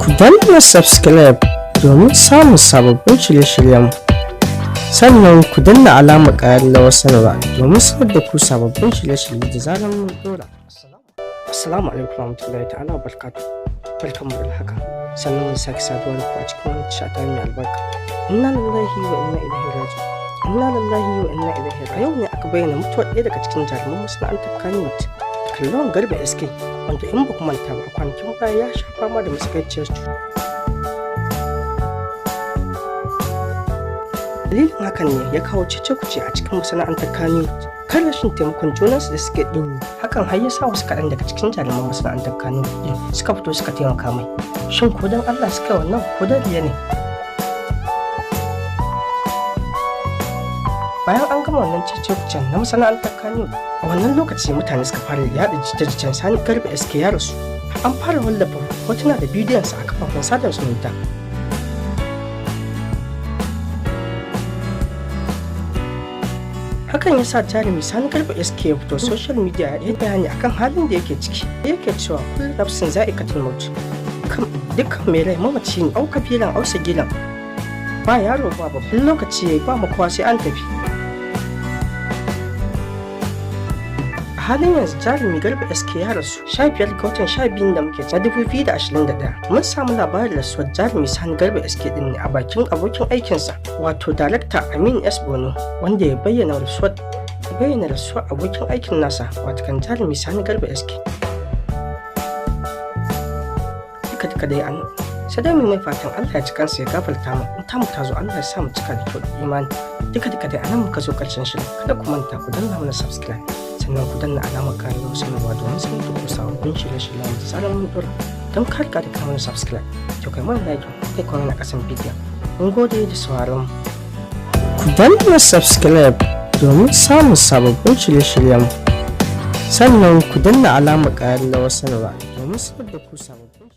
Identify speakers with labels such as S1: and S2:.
S1: Ku danna subscribe domin samun sababbin shirye-shiryenmu. Sannan ku danna alamar ƙararrawar sanarwa domin sanar da ku sababbin shirye-shirye da zarar mun ɗora. Assalamu alaikum warahmatullahi ta'ala wa barakatuh. Barkanmu da haka. Sannan mu sake saduwa da ku a cikin wani tasha mai albarka. Inna lillahi wa inna ilaihi raji'un. Inna lillahi wa inna ilaihi. A yau ne aka bayyana mutuwar ɗaya daga cikin jaruman masana'antar Kannywood, Lawan Garba SK, wanda in ba ku manta ba, a kwanakin baya ya sha fama da matsakaiciyar cuta. Dalilin hakan ne ya kawo cece-kuce a cikin masana'antar Kannywood kan rashin taimakon junansu da suke ɗin yi. Hakan har ya sa wasu kaɗan daga cikin jaruman masana'antar Kannywood ɗin suka fito suka taimaka mai. Shin ko don Allah suka wannan ko don riya ne? Bayan an gama wannan cece-kucen na masana'antar Kannywood, a wannan lokaci mutane suka fara yaɗa jita-jitan Sani Garba SK ya rasu. An fara wallafa hotuna da bidiyonsa a kafafen sada zumunta. Hakan ya sa jarumi Sani Garba SK ya fito social media ya bayani akan halin da yake ciki. Yake cewa kullu nafsin za'iqatul maut. Dukkan mai rai mamaci ne, au kabiran au sagiran. Ba yaro ba babban lokaci yayi, ba makawa sai an tafi. A halin yanzu jarumi Garba SK ya rasu 15 ga watan 12 da muke na 2021. Mun samu labarin rasuwar jarumi Sani Garba SK din ne a bakin abokin aikinsa, wato darakta Amin S Bono, wanda ya bayyana rasuwar abokin aikin nasa, wato kan jarumi Sani Garba SK. Duka duka dai an sai dai mu mai fatan Allah ya ci kansa ya gafarta mu, in tamu ta zo Allah ya sa mu cika da kyau da imani. Duka duka dai anan muka zo karshen shirin. Kada ku manta ku danna mana subscribe, sannan ku danna alamar ƙararrawar sanarwa domin sanar da ku sababbin shirye-shiryen da zarar mun ɗora. Don ka riga da ka mana subscribe, to kai mana like, kai comment a ƙasan bidiyon. Mun gode da sauraron. Ku danna subscribe domin samun sababbin shirye-shiryen, sannan ku danna alamar ƙararrawar sanarwa domin sanar da ku sababbin